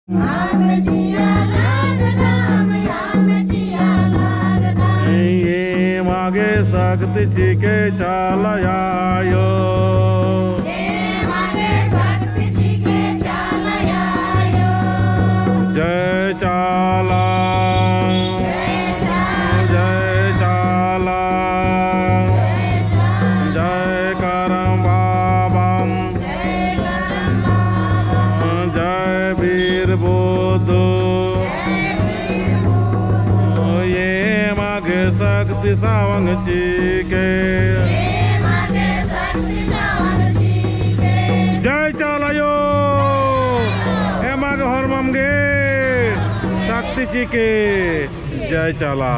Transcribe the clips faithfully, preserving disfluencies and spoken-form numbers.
आम चिआ लगदम, आम चिआ लगदम। एमा गे शक्ति चिके चाला आयो। एमा गे शक्ति चिके चाला आयो। जय चाला। जय चाला। जय चाला। जय चाला। जय करम बाबा। जय वीर बुद्धु। एमा गे शक्ति सवंग चिके। जय चाला आयो। एमा गे होरमम गे शक्ति चिके। जय चाला।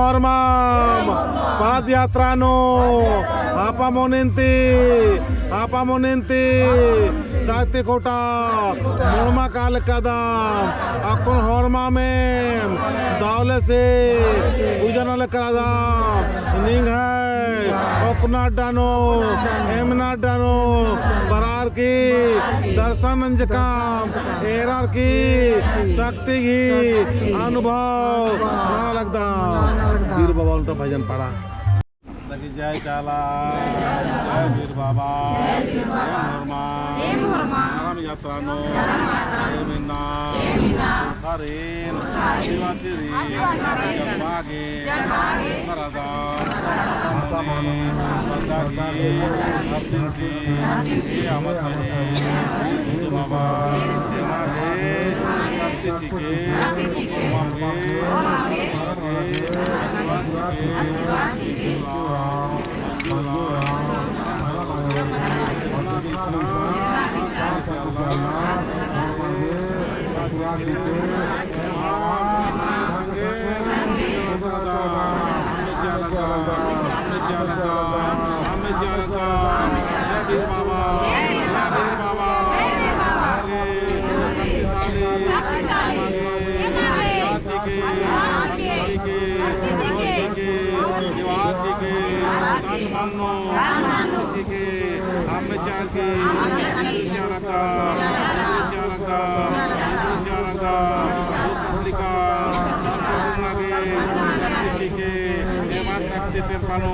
होरमाम पदयात्रा नू हापामुनिन ती, हापामुनिन ती शक्ति खूँटा मुड़मा कालकदम। अक्कुन होरमाम एम दव ले से पूजा नना लगदम। निंग्है ओक्कना अड्डा नू, एमना अड्डा नू बरअर की दर्शन नंजकम, एरअर की शक्ति गही अनुभव नना लगदम। बीर बाबा उल्टा भजन पाड़ा। जय चाला, जय बीर बाबा, जय होरमा, धर्म यात्रा नू, एम इन्ना, हरिन, आदिवासी री, जगमागे, मरादा, मने, बंदागी, अर्जुन की, ये अमर कहे, बुद्ध बाबा, एमागे, शक्ति चिके, मागे, मागे, आशीर्वाद चिके, अम्म चार की, अम्म चार का, अम्म चार का, अम्म चार का, दुख तकलीफ का, सब कुछ लगे, शक्ति चिके, एमा शक्ति पेरकानो,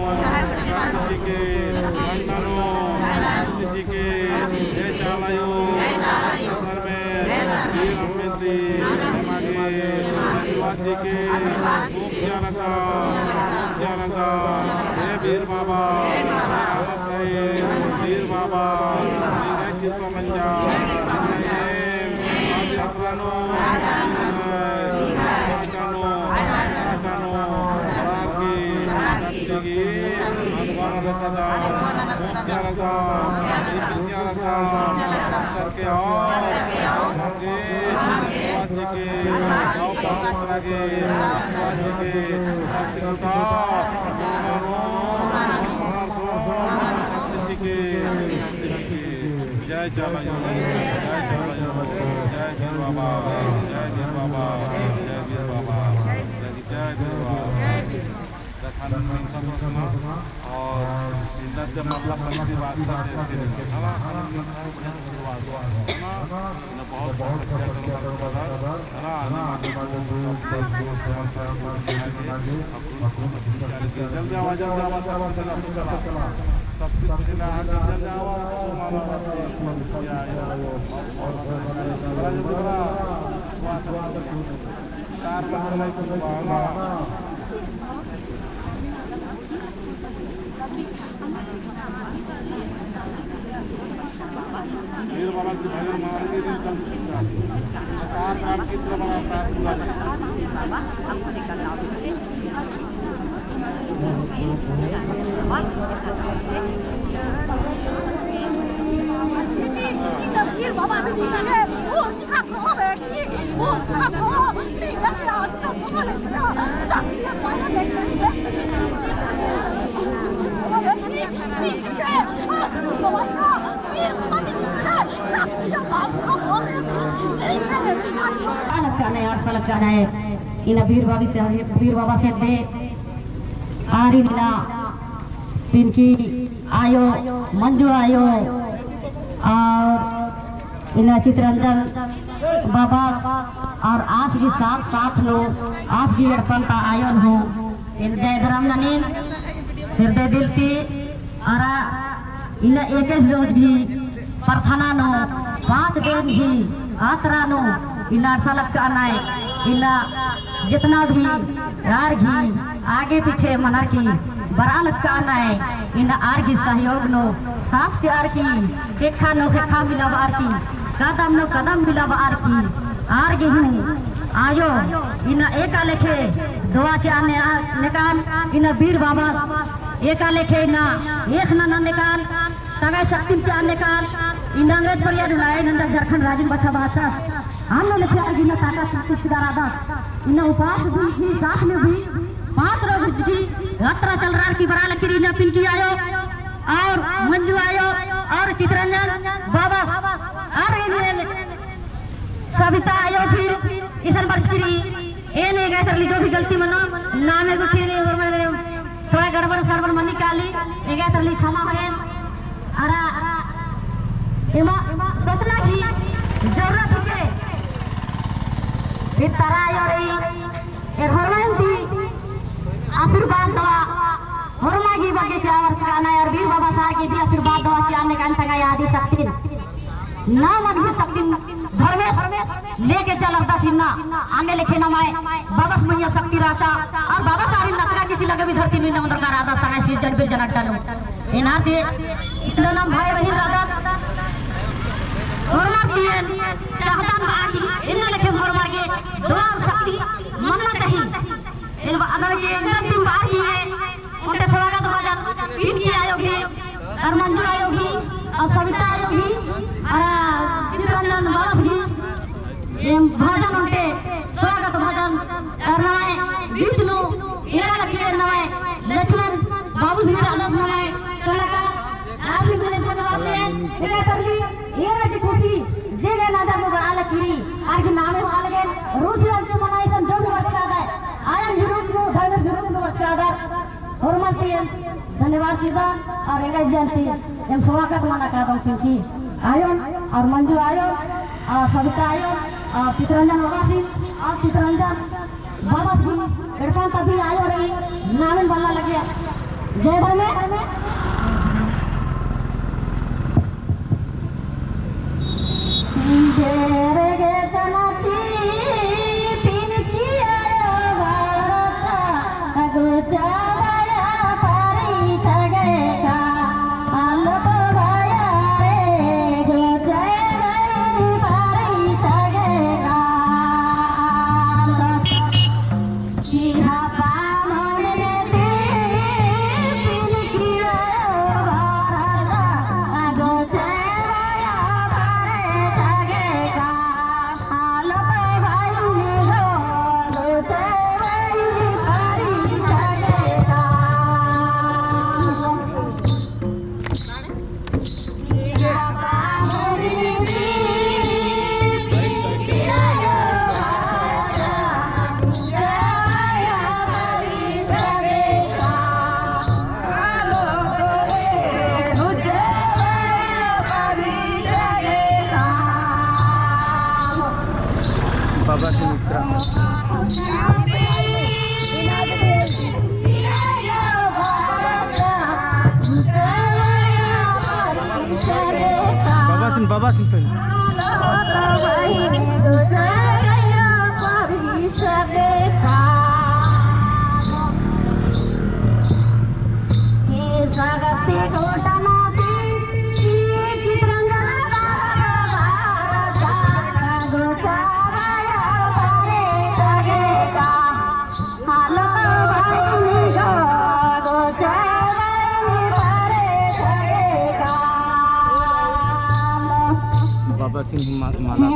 शक्ति चिके, अन्नानो, शक्ति चिके, जय चाला आयो, धर्मे, वीर अम्मेंती, एमागे, आशीर्वाद चिके, चालका, चालका, हे बीर बाबा, हे आलस हे, बीर बाबा, निंग्है कृपा मंजा, निंग्है पदयात्रा नू, निंग्है पदयात्रा नू, पदयात्रा नू, बरअर की, शक्ति गही, अगुवाना लगदम, चालका, चालका, करके आओ, जय चाला आयो, जय चाला आयो, जय बीर बाबा, जय बीर बाबा, जय बीर बाबा, जय बीर बाबा। दखन मिनखा प्रश्न और इन्ना ते मतलब शक्ति वास्ता देते हैं। हमारा हर मिनखा को बढ़िया आशीर्वाद हुआ। है ना? इन्ना बहुत बहुत शक्ति आचरण करता है। है ना? आने वाले को जल्दी आवा, जल्दी आवा, शक्ति चला, शक्ति चला। शक्ति चला, जल्दी आवा, तो मामा शक्ति या, या। और, और, तार बंद नहीं, अलग का नहीं, अर्थ अलग का नहीं। इन्ना बीर बाबा से, बीर बाबा से दे आर इन्ना पिंकी आयो, मंजू आयो और इन्ना चितरंजन बाबस और आस गही साथ साथ नू आस गही एड़पन्ता आयोन हूँ एन जय धरम ननीन हृदय दिल ती। अरा इन्ना एकेस रोज गही प्रार्थना नू पाँच दिन गही यात्रा नू इन्ना अंड़सा लक्कअनय। इन्ना जितना भी आर गही आगे पीछे मनर की बरआ लक्कअनय, इन्ना आर गही सहयोग नू साथ चिअर की ख़ेक्खा नू ख़ेक्खा मिलाबअर की, कदम नू कदम मिलाबअर की, आर गे हूँ आयो इन्ना एका लेखे दुआ चिआ ने-, नेकान, इन्ना बीर बाबा एका लेखे इन्ना एख़ नना नेकान, तंग्है शक्तिन चिआ नेकान, इन्ना अंग्रेज परिया डुलाए नंदस झारखंड राजिन बछाबआ चास। अन्नु लेखे आर गे इन्ना ताकत चिच्चका रअदस। इन्ना उपास भी, ही साथ में भी, पात्र गुजरी यात्रा चलरार की बड़ा लकीरी ना पिंकी आयो और मंजू आयो और चितरंजन बाबस और एन सविता आयो फिर इसन बरचकी रई। एन एंग्है तरली जो भी गलती मनो, नामे गुट्ठी ने और मैंने थोड़ा गड़बड़ सड़बड़ मनी काली, एंग्है तरली क्षमा होएन। अरा एमा सोचना की जरूरत हिके। फिर तरा आयो रई, एर होरमन ती आशीर्वाद दवा, होरमा गी बग्गे चिआ बरचका ना, और बीर बाबा सार गी भी आशीर्वाद दवा चिआ ने कान तंग्है आदि शक्तिन। ना मन भी शक्तिन धर्मेस लेके चलरदस इन्ना, अन्ने लेखे नम्है बाबस मइय्याँ शक्ति रहचा, और बाबा सारिन नतगा किसी लगे भी धरती नुई नमन दरकार आदस तंग्है सिरजन बिरजन अड्डा नू। एन्ने ती इतना नाम भाई बहिन रअदत, होरमर ती एन चाहतन बआ की, इन्ना लेखे होरमर गे दुआ और शक्ति मन्ना चाहिए। एन बआ दन के एकदम दिम बआ की है, ओन्टे स्वागत भजन, पिंकी आयो भी, और मंजू आयो भी, और सविता आयो भी, और चितरंजन बाबस भी, एम भजन ओन्टे स्वागत भजन, और नम्है बीच नू एरा लकीरे नम्है लक्ष्मण बाबुस भी रअदस नम्है कलाकार, आसिफ ने धन्यवाद चिआ, एरा तरली एरा की खुशी, जे गे नजर नू बड़ा लकीरी, आर की नामे होआ लगे, रूसी अंचु मना इसन जो भी बरचका दय, आयन ही रूप नू, धर्मेस ही रूप नू बरचका दय, होरमर ती एम धन्यवाद चिअदन, और एंग्है जन ती एम स्वागत मना कादन पिंकी आयोन, और मंजू आयोन, और सविता आयोन, और चितरंजन बाबस, और चितरंजन बाबस भी एड़पा ता भी आयो रई, नामेन बल्ला लगे। जय धर्मे। बाबा सुमित्रा। बाबा सुन, बाबा सुन, सुन। बाबा सिंह मा-, माला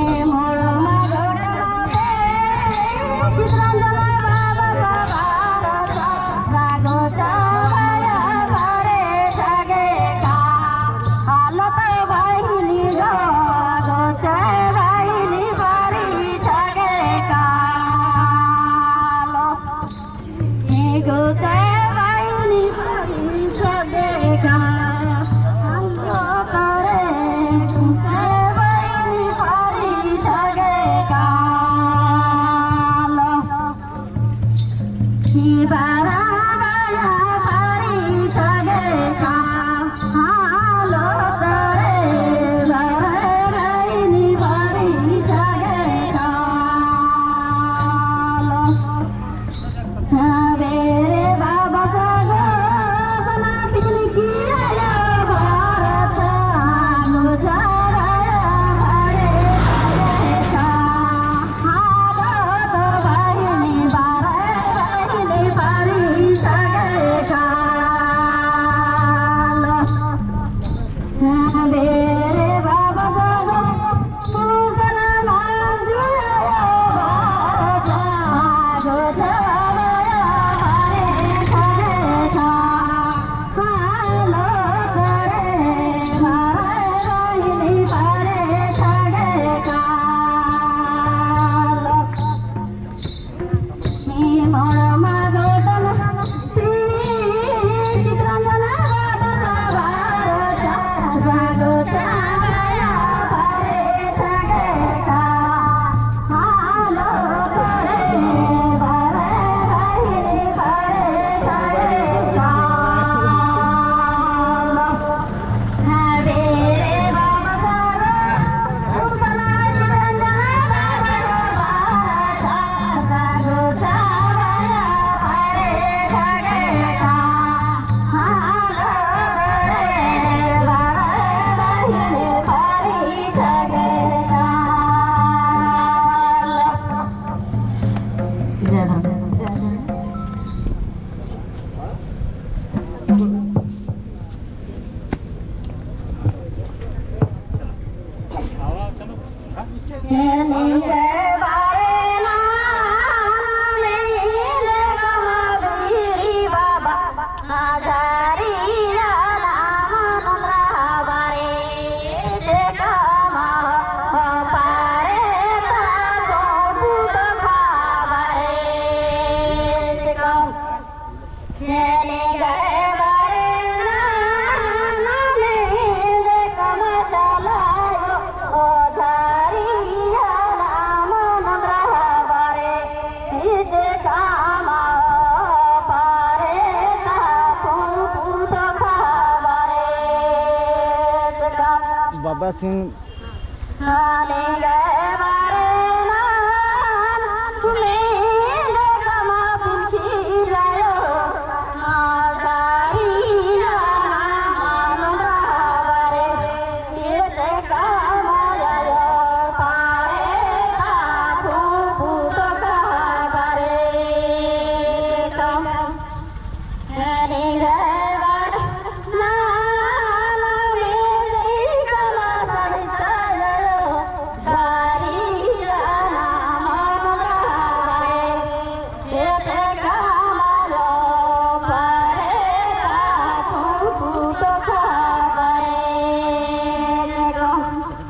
बाबा सिंह।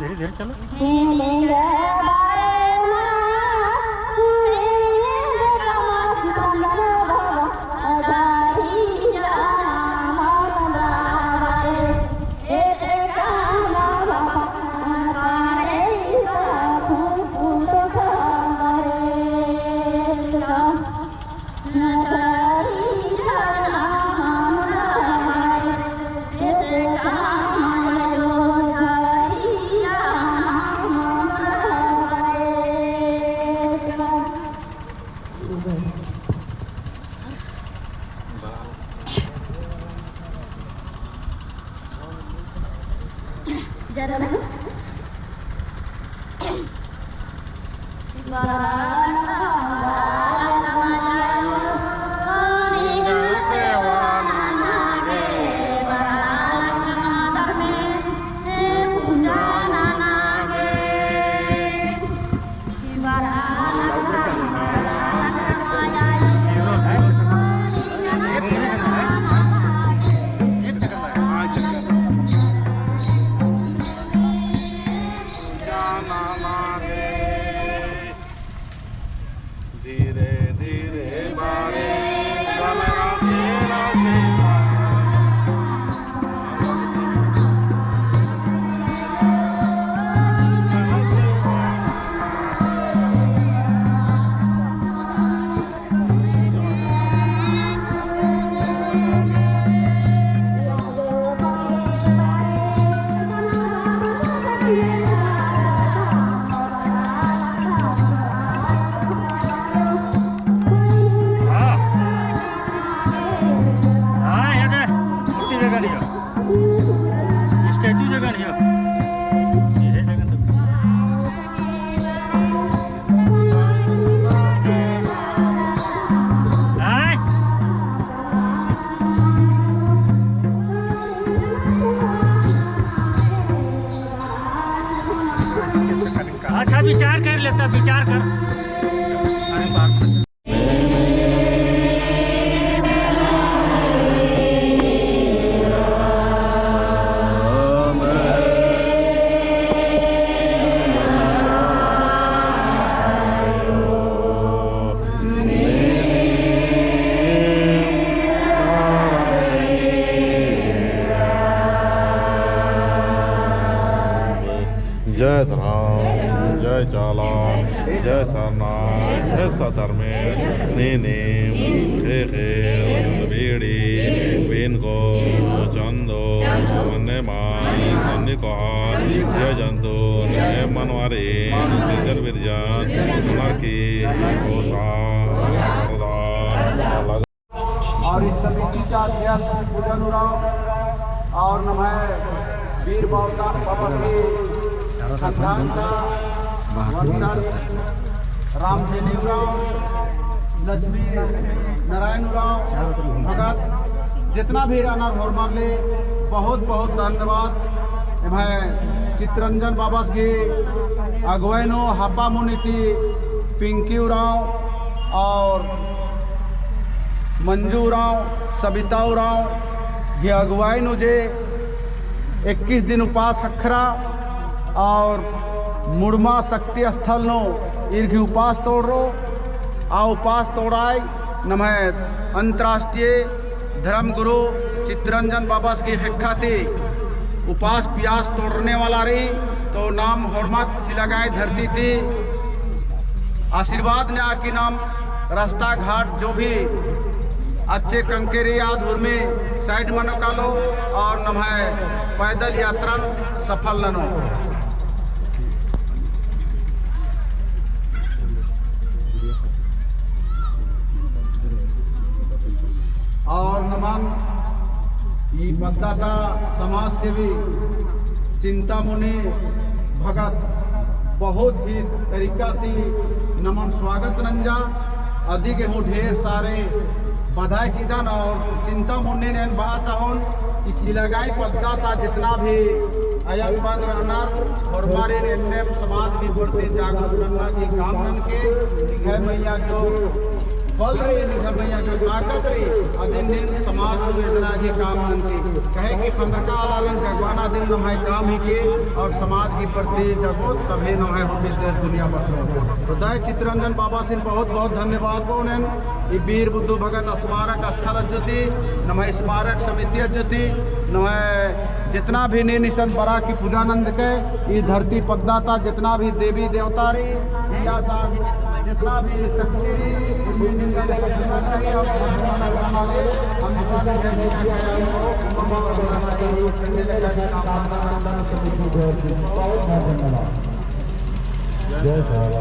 धीरे धीरे चलो। धीरे धीरे बारे, दम रासे रासे बारे। हाँ, हाँ, यहाँ दे। इसी जगह नहीं हो। स्टैचू जगह नहीं हो। ये जगह तो। हाँ। अच्छा, विचार कर लेता, विचार कर। जय धरम, जय चाला, जय सरना, जय सद्धर्मेस, नीनिम, ख़ेख़ेल, बीड़ी, बिनको, चंदो, मन्नेमा, सन्नी कोहा, जय जंतु, ने मनवारी, सिरजन बिरजन, नरकी, कोसा, सरदा, और इस समिति का अध्यक्ष श्री पूजन उराँव और नम्है बीर बाबा, बाबा के खानदान का वंशज रामधेनी उराँव, लक्ष्मी नारायण उराँव, भगत जितना भी रअनर होरमर ले बहुत बहुत धन्यवाद। एम्है चितरंजन बाबस गही अगुवाई नू हापामुनी ती पिंकी उराँव और मंजू उराँव, सबिता उराँव गही अगुवाई नू जे इक्कीस दिन उपास ख़क्खरा और मुड़मा शक्ति स्थल नू ईर गही उपास तोड़रओ। आ उपास तोड़ाई नम्है अंतर्राष्ट्रीय धर्म गुरु चितरंजन बाबस गही ख़ेक्खा ती उपास पियास तोड़ने वाला रई, तो नाम होरमत सिलागाई धरती ती आशीर्वाद नेआ की नाम रास्ता घाट जो भी अच्छे कंकेरी या धुर्मी side मनो कालो और नम्है पैदल यात्रान सफल ननो। और नमन ई पद्दा ता समाज सेवी चिंतामणि भगत बहुत ही तरीका ती नमन स्वागत नंजा। अदी गे हूँ ढेर सारे बधाई चिदन और चिंतामणि ने एन बआ चाहोन कि सिलागाई पद्दा ता जितना भी अयंग बंग रअनर, होरमारिन एन्नेम समाज की प्रति जागरूक नन्ना की काम ननके, निंग्है मइय्याँ जो बल रई, निंग्है मइय्याँ जो ताकत रई, अदिन नीन समाज नू एदना की काम ननके। कहे कि खंदरका आलारिन जगवाना दिम नम्है काम हिके और समाज की प्रति जगोत, तभे नम्है हुड्डी देश दुनिया बदलो। तो दाई चितरंजन बाबासिन बहुत बहुत धन्यवाद बओन एन। ई वीर बुद्धू भगत स्मारक स्थल अज्जो ती, नम्है स्मारक समिति अज्जो ती, नम्है जितना भी नीन इसन बरआ की पूजा नंजकय, ई धरती पद्दा ता जितना भी देवी देवता रई, या ता जितना भी शक्ति रई, हम जय तारा।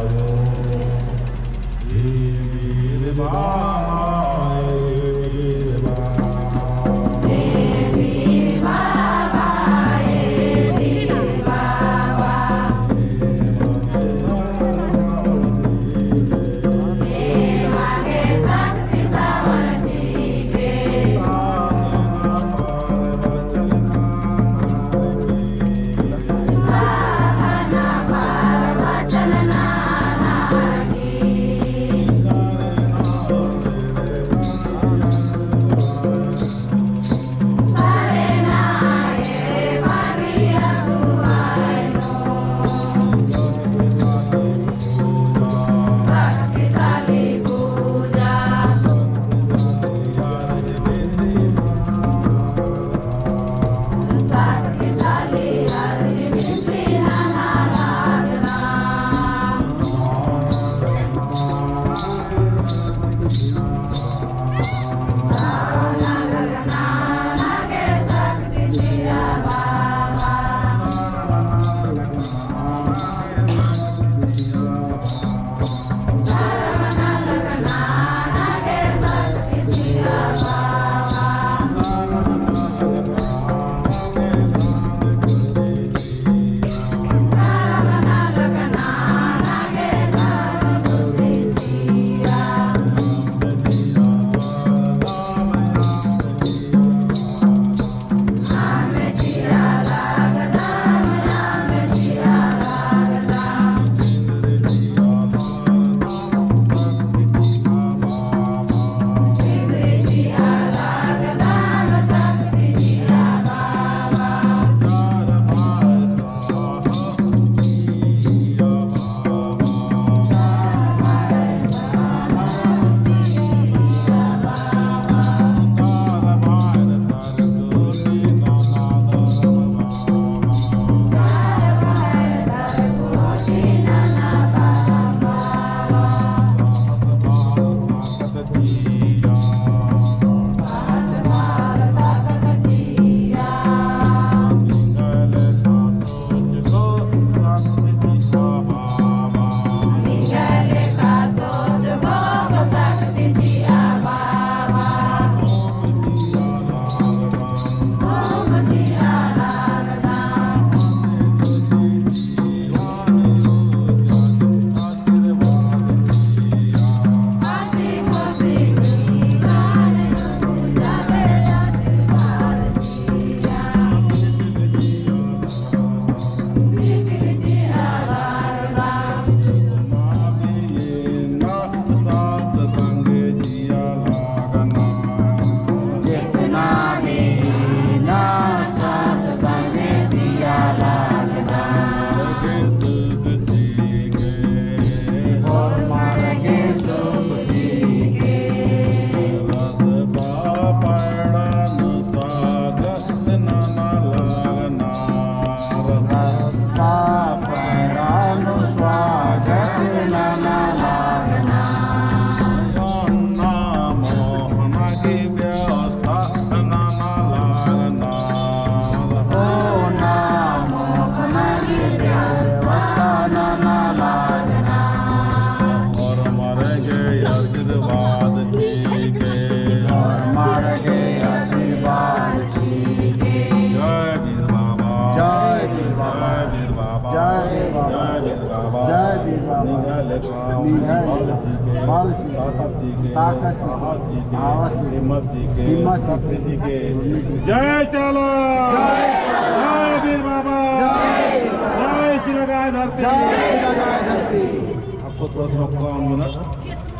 जय वीर बाबा। निंग्है लेखा निंग्है लेखा बल चिके, ताकत चिके, ताकत चिके, साहस चिके, साहस चिके, हिम्मत चिके, हिम्मत चिके, शक्ति चिके। जय चाला। जय चाला। जय वीर बाबा। जय। जय सिलगाय धरती। जय सिलगाय धरती। आपको थोड़ा सा मौका, मिनट।